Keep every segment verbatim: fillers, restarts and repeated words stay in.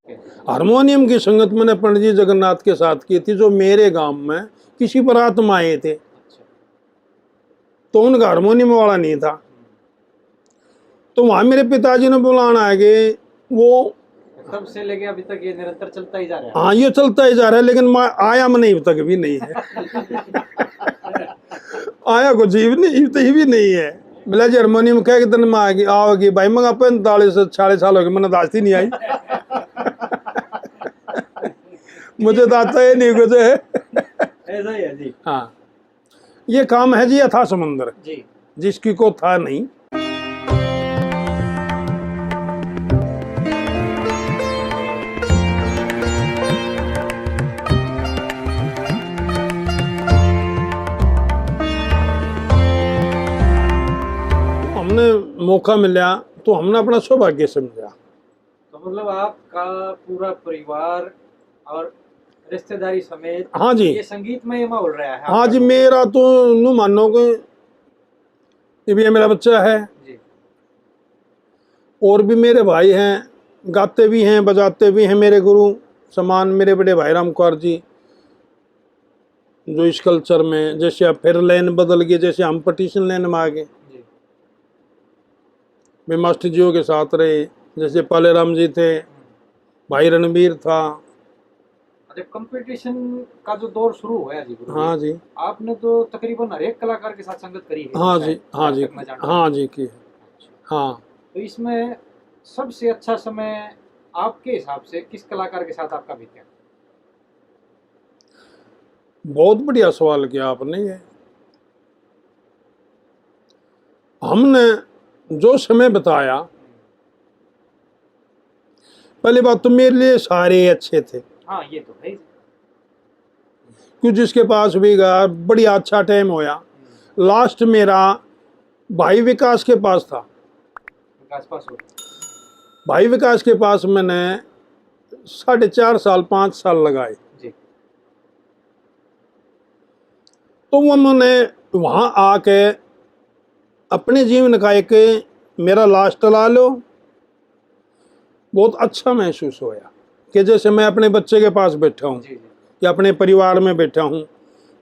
हारमोनियम की संगत मैंने पंडित जी जगन्नाथ के साथ की थी, जो मेरे गांव में किसी बारात में आए थे। अच्छा। तो उनका हारमोनियम वाला नहीं था, तो वहां मेरे पिताजी ने बुलाना आ गए। वो तब से लेके अभी तक ये निरंतर चलता ही जा रहा है। हाँ, ये चलता ही जा रहा है, लेकिन मैं आया मैं नहीं, अभी तक भी नहीं है। आया को जीव नहीं, इब तक भी नहीं है। बोला जी, हारमोनियम कह के दिन में आएगी, आओगी भाई, मगा पैंतालीस से छियालीस साल हो गए, मैंने दास्ती नहीं आई। मुझे तो आता ही नहीं कुछ है। ऐसा ही है जी। हाँ, ये काम है जी अथाह समुंदर, जी। जिसकी को था नहीं। हमने मौका मिला तो हमने अपना सौभाग्य समझा। तो मतलब आपका पूरा परिवार और रिश्तेदारी समेत, हाँ जी। ये संगीत में ये माहौल रहा है हाँ आपका? जी, मेरा तो न्यू मानो कि ये भी मेरा बच्चा है। जी। और भी मेरे भाई हैं, गाते भी हैं, बजाते भी हैं। मेरे गुरु समान मेरे बड़े भाई राम कुमार जी, जो इस कल्चर में, जैसे अब फिर लेन बदल गई, जैसे हम पटिशन लेन में आ गए, जी। वे मास्टर जी के साथ रहे, जैसे पाले राम जी थे, भाई रणबीर था। अच्छा, कंपटीशन का जो दौर शुरू हुआ जी गुरु जी, हाँ जी। आपने तो तकरीबन हर एक कलाकार के साथ संगत करी है हाँ शायद, जी, हाँ जहाँ जी, तक मैं जानता हूँ। हाँ जी, की है। अच्छा। हाँ। तो इसमें सबसे अच्छा समय आपके हिसाब से किस कलाकार के साथ आपका बीता? बहुत बढ़िया सवाल किया आपने। ये हमने जो समय बताया, पहली बात तो मेरे लिए सारे अच्छे थे। हाँ, ये तो है। क्यों, जिसके पास भी गया, बढ़िया अच्छा टाइम होया। लास्ट मेरा भाई विकास के पास था। विकास पास हो। भाई विकास के पास मैंने साढ़े चार साल, पाँच साल लगाए। जी। तो वो मैंने वहाँ आके अपने जीवन का एक मेरा लास्ट ला लो, बहुत अच्छा महसूस होया कि जैसे मैं अपने बच्चे के पास बैठा हूँ जी, जी। या अपने परिवार में बैठा हूँ,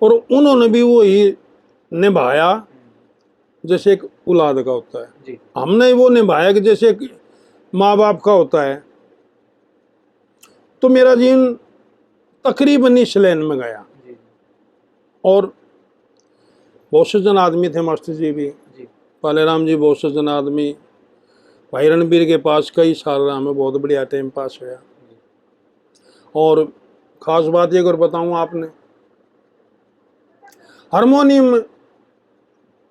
और उन्होंने भी वही निभाया हम्म। जैसे एक औलाद का होता है। जी। हमने वो निभाया कि जैसे एक माँ बाप का होता है। तो मेरा जीवन तकरीबन इस लाइन में गया। जी। और बहुत सज्जन आदमी थे मास्टर जी भी। जी। पाले राम जी बहुत सज्जन आदमी। भाई रणबीर के पास कई साल रहा, हमें बहुत बढ़िया टाइम पास होया। जी। और खास बात ये अगर बताऊं आपने, हारमोनियम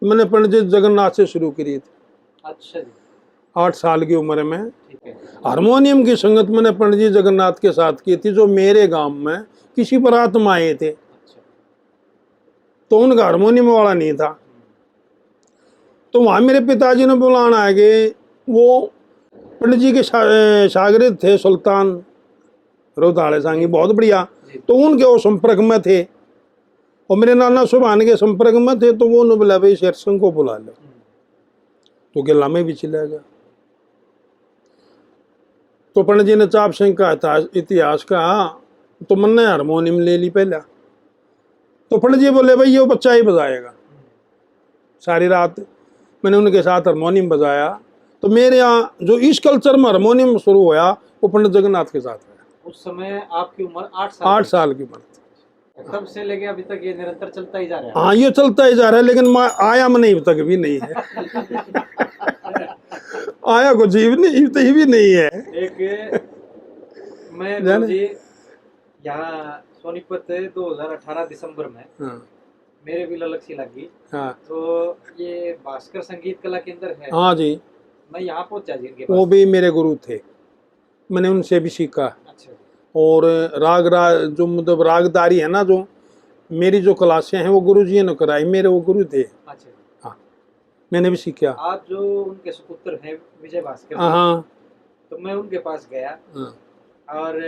मैंने पंडित जगन्नाथ से शुरू करी थी। अच्छा जी। आठ साल की उम्र में। ठीक है। हारमोनियम की संगत मैंने पंडित जी जगन्नाथ के साथ की थी, जो मेरे गांव में किसी बारात में आए थे। अच्छा। तो उनका हारमोनियम वाला नहीं था, तो वहाँ मेरे पिताजी ने बुलाना आ गए। वो पंडित जी के शा-, शागिर्द थे सुल्तान रोधाले सांगी, बहुत बढ़िया। जी। तो उनके वो संपर्क में थे, और मेरे नाना सुभान के संपर्क में थे, तो वो उन्होंने बोला, "भाई, शेर सिंह को बुला लो।" हम्म। तो गेला में भी चला गया। तो पंडित जी ने चाप सिंह का इतिहास, इतिहास कहा, तो मन्ने हारमोनियम ले ली पहला। तो पंडित जी बोले, "भाई, ये बच्चा ही बजाएगा।" सारी रात मैंने उनके साथ हारमोनियम बजाया। तो मेरे यहाँ जो इस कल्चर में हारमोनियम शुरू होया, वो पंडित जगन्नाथ के साथ होया। उस समय आपकी उम्र आठ साल आठ थी। साल की उम्र थी। तब से लेके अभी तक ये निरंतर चलता ही जा रहा है। हाँ, ये चलता ही जा रहा है, लेकिन मैं आया मैं नहीं, अभी तक भी नहीं है। आया को जीव नहीं, इब तक भी नहीं है। एक मैं जाने गुरुजी यहाँ सोनीपत दो हज़ार अठारह दिसंबर में हाँ। मेरे भी ललक सी लग गई। हाँ। तो ये भास्कर संगीत कला केंद्र है। हाँ जी। मैं यहाँ पहुँचा जी इनके वो पास। भी मेरे गुरु थे, मैंने उनसे भी सीखा। अच्छा जी। और राग रा-, जो मतलब रागदारी है ना, जो मेरी जो क्लासें हैं वो गुरु जी ने कराई, मेरे वो गुरु थे। अच्छा जी। हाँ, मैंने भी सीखा। आप जो उनके सुपुत्र हैं विजय भास्कर हाँ, जी, हाँ। तो मैं उनके पास गया हाँ। और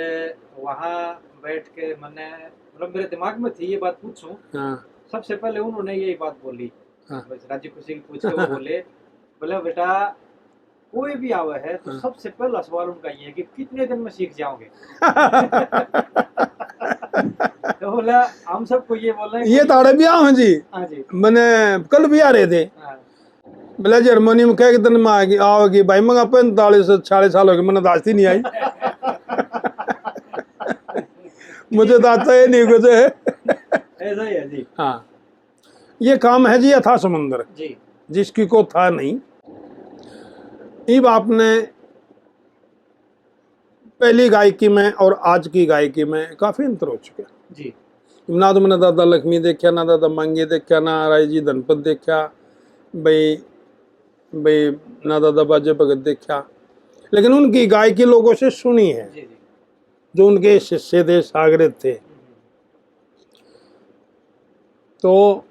वहाँ बैठ के मैंने, मतलब मेरे दिमाग में थी ये बात पूछूं, हाँ। सबसे पहले उन्होंने यही बात बोली, हाँ। बस राजी खुशी की पूछ के वो बोले, बोले, "बेटा, कोई भी आवे है तो हाँ। सबसे पहला सवाल उनका ये है कि कितने दिन में सीख जाओगे? तो बोला, हम सबको ये बोल रहे हैं ये कि ताड़े भी आओ जी। हाँ जी। मैंने कल भी आ रहे थे। हाँ। बोला जी, हारमोनियम कह के दिन में आएगी, आओगी भाई? मगर पैंतालीस, छियालीस साल हो गए, मैंने दास्ती नहीं आई। मुझे तो आता ही नहीं कुछ। ऐसा ही है जी। हाँ, ये काम है जी अथाह समुंदर, जी। जिसकी को था नहीं। इब आपने पहली गायकी में और आज की गायकी में काफी अंतर हो चुका है। जी। ना तो मैंने दादा लक्ष्मी देखा, ना दादा मांगे देखा, ना राय जी धनपत देखा, भाई, भाई, ना दादा बाजे भगत देखा, लेकिन उनकी गायकी लोगों से सुनी है, जी, जी। जो उनके शिष्य थे, शागिर्द थे। हम्म। तो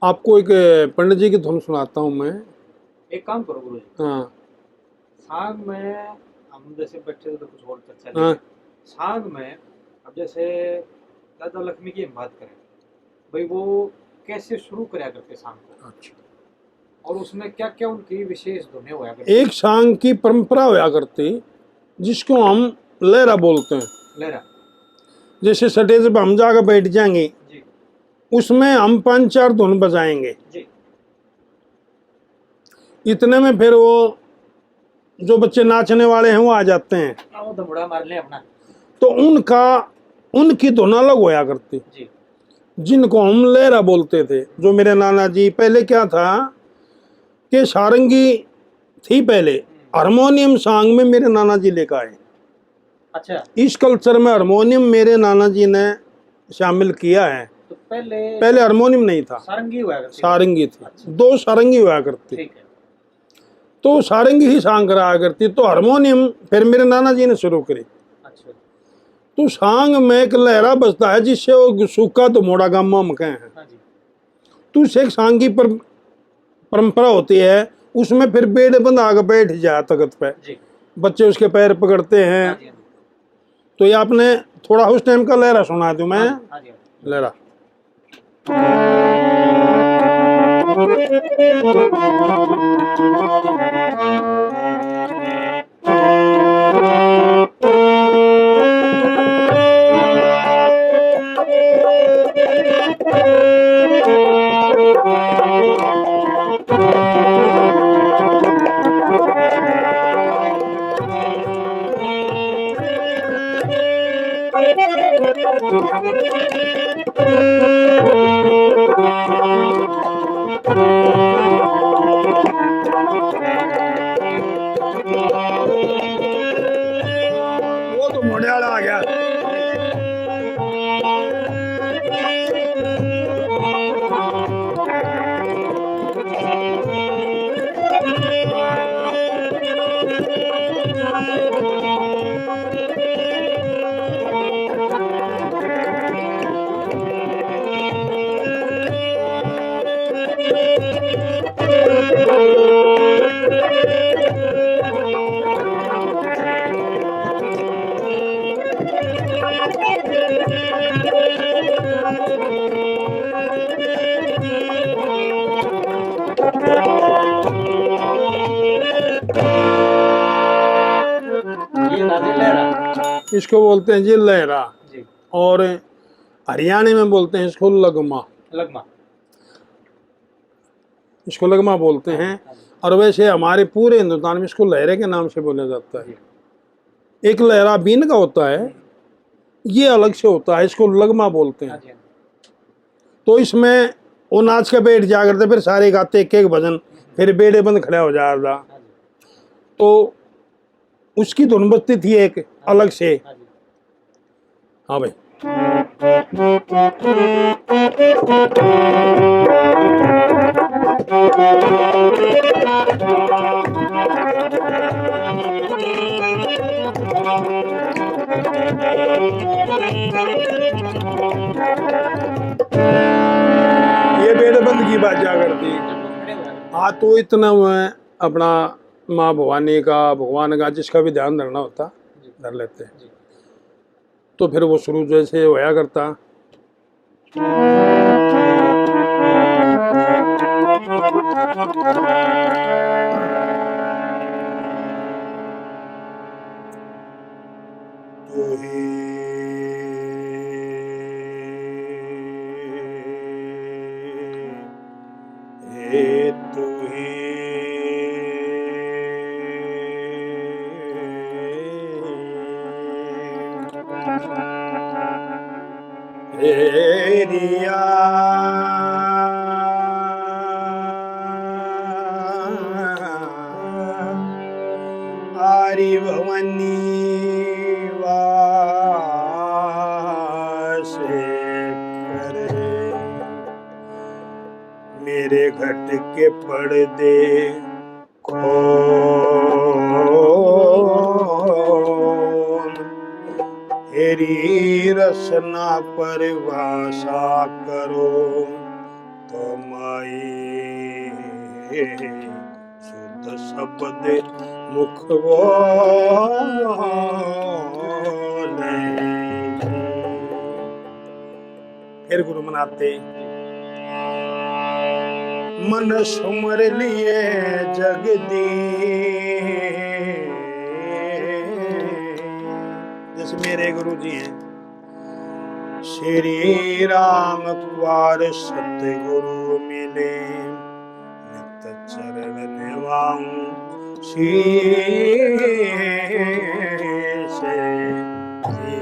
आपको एक पंडित जी की धुन सुनाता हूँ मैं। एक काम करो गुरु जी। हाँ। सांग में हम जैसे बैठे थे तो कुछ और चर्चा हाँ। नहीं। सांग में अब जैसे दादा लक्ष्मी की हम बात करें, भाई वो कैसे शुरू करया करते सांग को? अच्छा। और उसमें क्या क्या उनकी विशेष धुनें होया करती? एक सांग की परंपरा होया करती, जिसको हम लहरा बोलते हैं। लहरा। जैसे stage पे हम जाकर बैठ जाएंगे, जी। उसमें हम पांच चार धुन बजाएंगे। जी। इतने में फिर वो जो बच्चे नाचने वाले हैं, वो आ जाते हैं। हाँ, वो धमुड़ा मार ले अपना। तो उनका, उनकी धुन अलग होया करती, जी। जिनको हम लहरा बोलते थे। जो मेरे नाना जी, पहले क्या था कि सारंगी थी पहले, हम्म। हारमोनियम सांग में मेरे नाना जी लेकर आए। अच्छा। इस culture में हारमोनियम मेरे नाना जी ने शामिल किया है। तो पहले पहले हारमोनियम नहीं था, सारंगी हुआ करती। सारंगी थी। अच्छा। दो सारंगी हुआ करती। ठीक है। तो सारंगी ही सांग कराया करती, तो हारमोनियम फिर मेरे नाना जी ने शुरू करी। अच्छा। तो सांग में एक लहरा बजता है, जिससे वो सूखा धमोड़ा गामा हम कहें हैं। हाँ जी। तो उससे एक सांग की पर-, परंपरा होती है, उसमें फिर बेड़े बंधा के बैठ जाए तख्त पे। जी। बच्चे उसके पैर पकड़ते हैं। हाँ जी, हाँ जी। तो ये आपने थोड़ा उस time का लहरा सुना दूं मैं। हाँ जी, हाँ जी, हाँ जी। लहरा। वो तो मोड़े वाला आ गया। ये था जी लहरा। इसको बोलते हैं जी लहरा। जी। और हरियाणा में बोलते हैं इसको लगमा। लगमा। इसको लगमा बोलते हैं। हाँ, हाँ। और वैसे हमारे पूरे हिंदुस्तान में इसको लहरे के नाम से बोला जाता है। जी। एक लहरा बीन का होता है, हम्म। ये अलग से होता है, इसको लगमा बोलते हैं। हाँ जी, हाँ जी। तो इसमें वो नाच के बैठ जा करते, फिर सारे गाते एक एक भजन, हम्म। फिर बेड़े बंद खड़ा हो जाता। हाँ जी। तो उसकी धुन बजती थी एक अलग से। हाँ जी। हाँ भाई। ये बेड़े बंद की बात जा करती। हाँ, तो इतना मैं अपना माँ भवानी का, भगवान का, जिसका भी ध्यान धरना होता, धर लेते। तो फिर वो शुरू जैसे होया करता। तू ही, हे तू ही। हेरिया आरी भवानी वास करे, मेरे घट के पर्दे खोल, हेरी रसना पर वासा करो, तो माई शुद्ध शब्द मुख बोले। फिर गुरु मनाते, मन सुमर लिए जगदीश, जैसे मेरे गुरु जी हैं, श्री राम कुआर सतगुरु मिले, नित चरण निवाऊं शीश जी।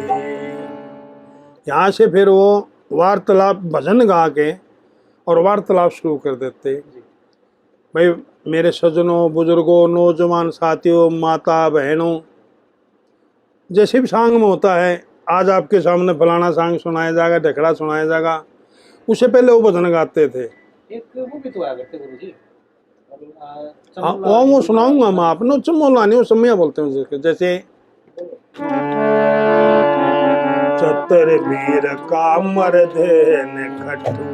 यहाँ से फिर वो वार्तालाप, भजन गा के और वार्तालाप शुरू कर देते। भाई, मेरे सज्जनों, बुजुर्गों, नौजवान साथियों, माता बहनों, जैसे भी सांग में होता है, आज आपके सामने फलाना सांग सुनाया जाएगा, ढेकड़ा सुनाया जाएगा, उससे पहले वो भजन गाते थे। एक वो भी तो आया करते गुरु जी। हाँ, वो, वो सुनाऊंगा मैं आपने, चमोला नहीं, वो सम्या बोलते हैं जिसके, जैसे चतुर वीर का मर्द ने खट्टू,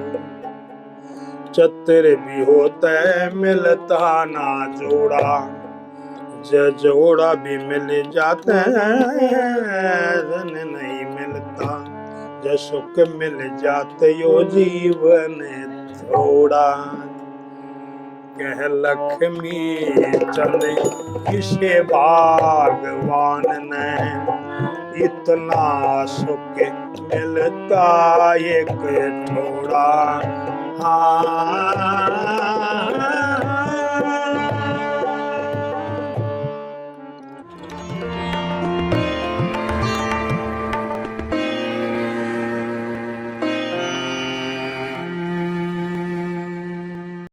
चतुर भी होते मिलता ना जोड़ा, ज जोड़ा भी मिल जाते धन नहीं मिलता, ज सुख मिल जाते यो जीवन थोड़ा। कह लक्ष्मी चंद किसे भगवान ने इतना सुख मिलता एक थोड़ा। हाँ।